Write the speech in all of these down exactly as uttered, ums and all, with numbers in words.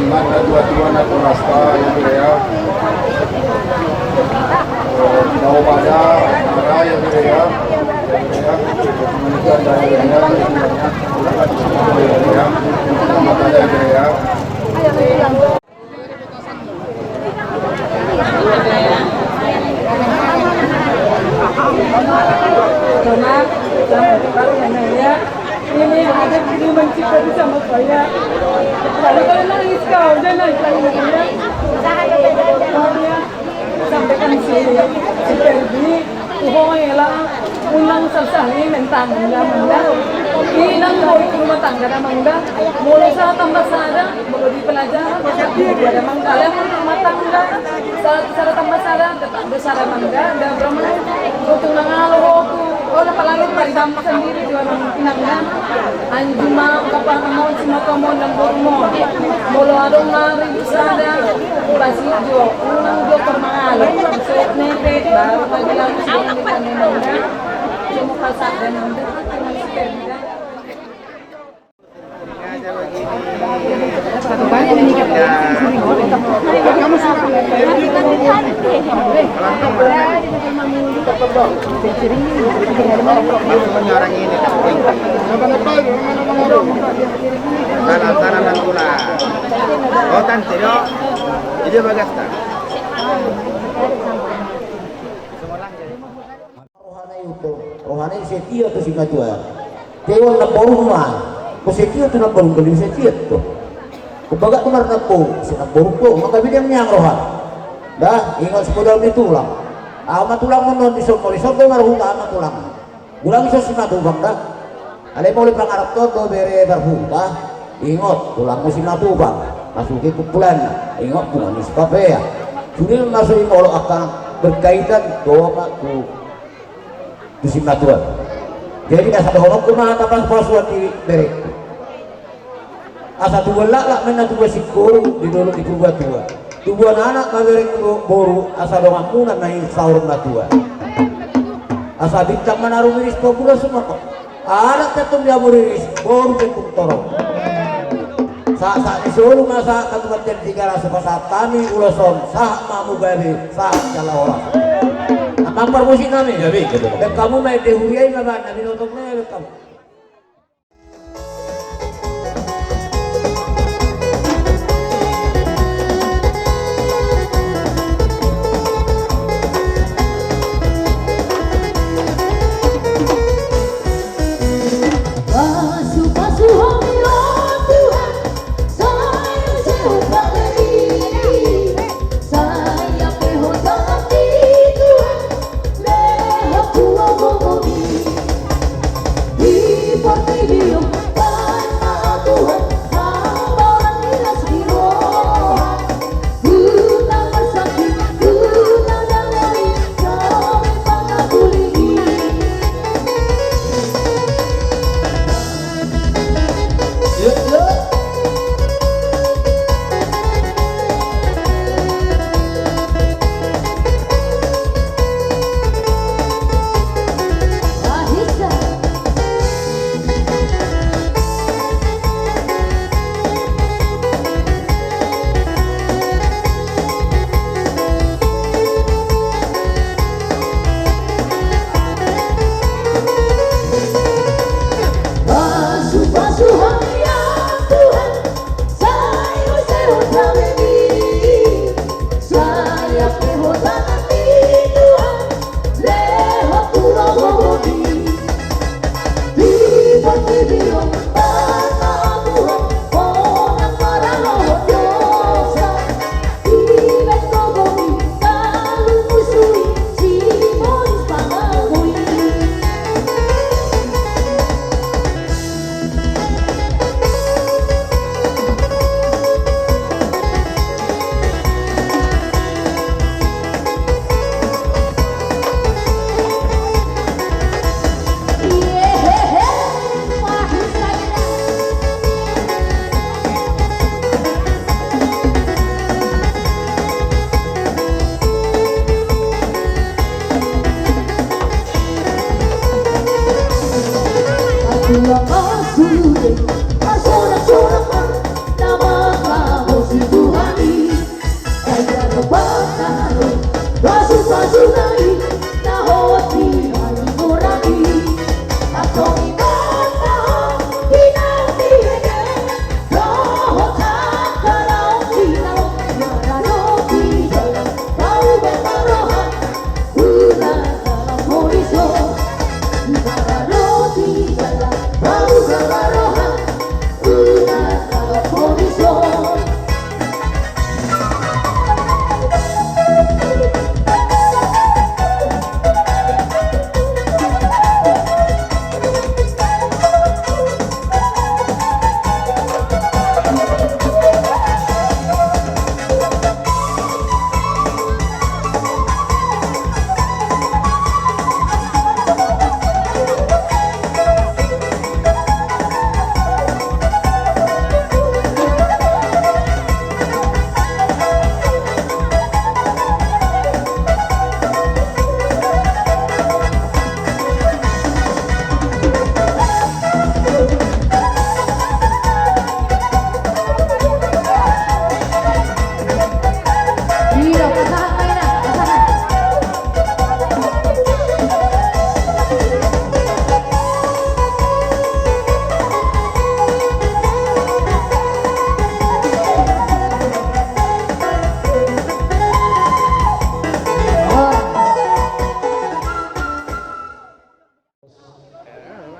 Mata dua-dua na kurasta ya, ya. Mau pada, pada ya, ya. Ini ada kiriman cipta sama saya. Kalau kalian nangis kau, jangan nangis lagi, ya. Sampaikan si, si Ferdi, tu ho hela, unang sasali mentang, ya, mangga. Inang boi tu rumah tangga, da, mangga. Molo sada tambah sada, molo di pelajaran, molo di rumah tangga, sada, sada tambah sada, tetap do sada, mangga. Da, berapa? Untuk mangalo ho tu, oh, na palalu, paridamu sendiri, dua nang inang, da. Anju ma, kapan mau, simatua mau, nang boru mau. Molo adong ma, ribut sada, pasti jo, unang jo permangalo. Set nete, baru pagi lalu, sudah nete, nete, nete. Cuma pasar dan nang, da. Sana, sana, nang gula. Oh, tante, yo. Jadi bagas ta. Rohana i, rohana i setia tu simatua. Teol namboru ma, ko setia tu namboru, ko setia tu. Ko bagak tu marnamboru, si namboru tu, maka bidang niang roha. Da, ingot si podal ni tulang. Aha ma tulang mon non di son, molo di son do marhuta, aha ma tulang. Ulang so simatupang da. Alai molo pangarap to do bere marhuta. Ingot, tulang ni simatupang. Masuki kumpulan. Ingot, tulang ni sipapea. Sude ma so i molo angka berkaitan do ma tu tu simatua. Jadi asa dohononku ma hata pasu-pasuan di berengku. Asa tubuan laklak ma inna, tubuan singkoru di dolok ni Purbatua. Tubuan anak ma berengku, boru, asa donganmuna na i saur matua. Asa bintang ma na rumiris, pambulan sumarno. Anak pe tung dia muriris, boru pe tung torop. Sahat-sahat ni solu ma sahat tu Tuhan, tiga ratus pasahat hami ulos on, sahat ma hamu gabe, sahat jala horas. Amang parmusik nami. Gabe, gabe. Baen hamu ma ende huria i ma baen na binotong na, baen hamu. Pasu-pasu hami, o Tuhan, sai sehat hami, sai ape hot hami, Tuhan, lehon tu gogo-gogomi. Di portibi on, baen ma, Tuhan, hambaran ni las ni roha.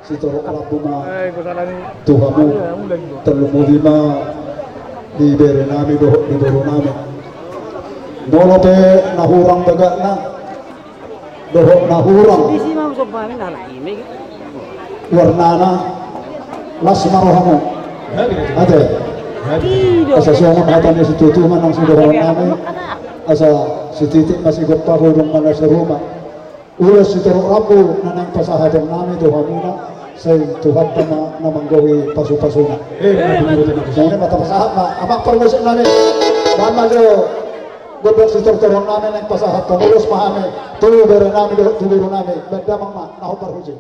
Sitorop rambu ma tu hamu, tarlumobi ma di bere nami dohot di boru nami. Molo pe na hurang bagakna dohot na hurang warnana, las ma rohamu. Ate. Asa songon hata ni situtu ma nang sidohonon nami, asa sititik ma sigompa, godang ma na siruma. Ulos sitorop rambu na naeng pasahaton nami tu hamuna, sai Tuhanta ma na manggohi pasupasuna. Songon i ma tapasahat ma, amang parmusik nami. Bahen ma jo gondang sitortoron nami naeng pasahathon ulos ma hami tu bere nami dohot tu boru nami. Bahen damang ma na hombar hujing.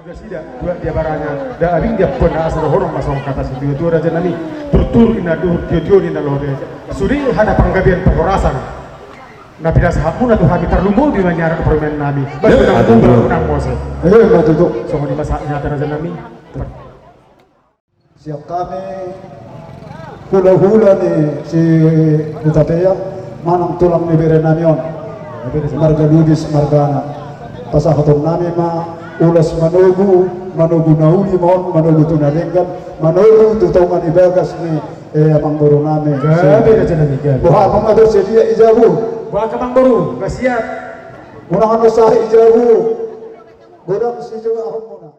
Nasida dua dia barana da abing dia pon na asa dohonon ma songon hata situatua raja nami. Turtur ninna duhur, tio-tio ninna lote. Sude hata panggabean parhorasan. Na pinasahatmuna tu hami tarlumobi ma nian parumaen nami. Batu nang bubar nang mose. Songon i ma sahat ni hata raja nami. Sian hami hulahula ni si Hutapea manang tulang ni bere nami on, marga Lubis margana. Pasahaton nami ma ulos manogu, manogu na uli ma on, manogu tu na denggan, manogu tu tonga ni bagas ni, eh, amangboru nami. Gabe raja nami, gabe. Boha, amang na bersedia i jabu? Boha, amangboru, siap. Unang annon sahe i jabu. Godang sijolahonmuna.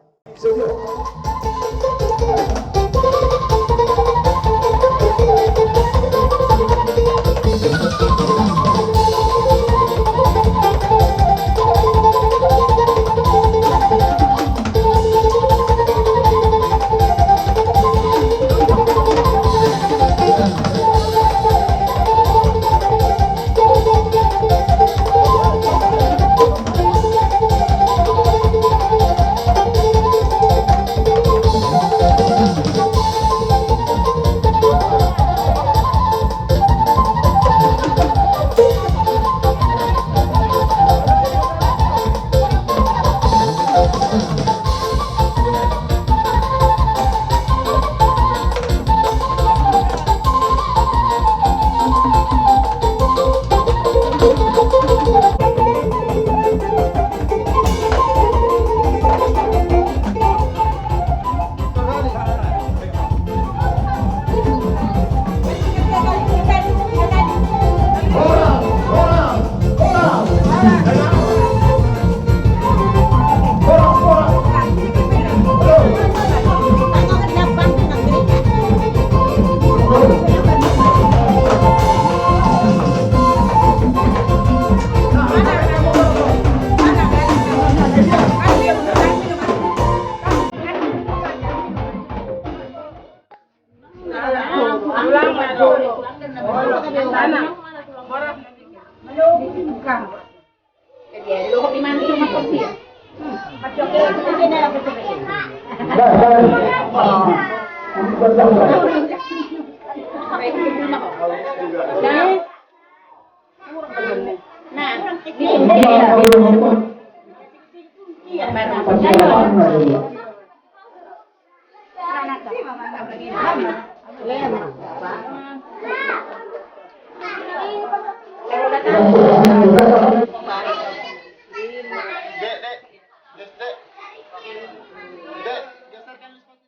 Dek, geserkan lu sepatu.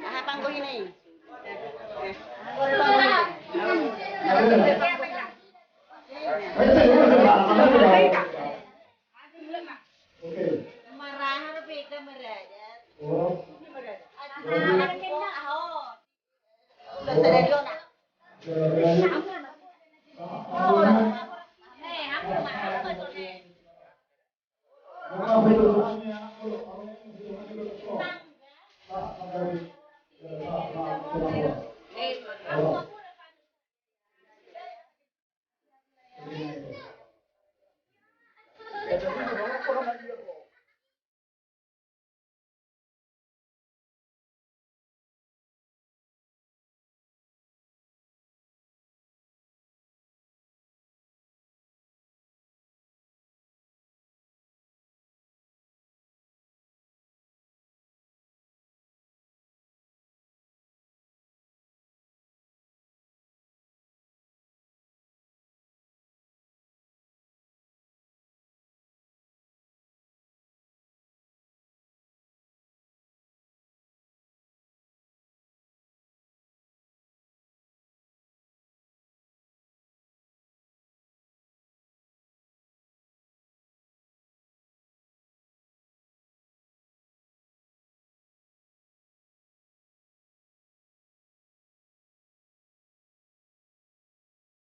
Aha panggohina i? Oke. Marahar beta meradat. Oh. Aduh, anak kena, oh. Udah sadari ona.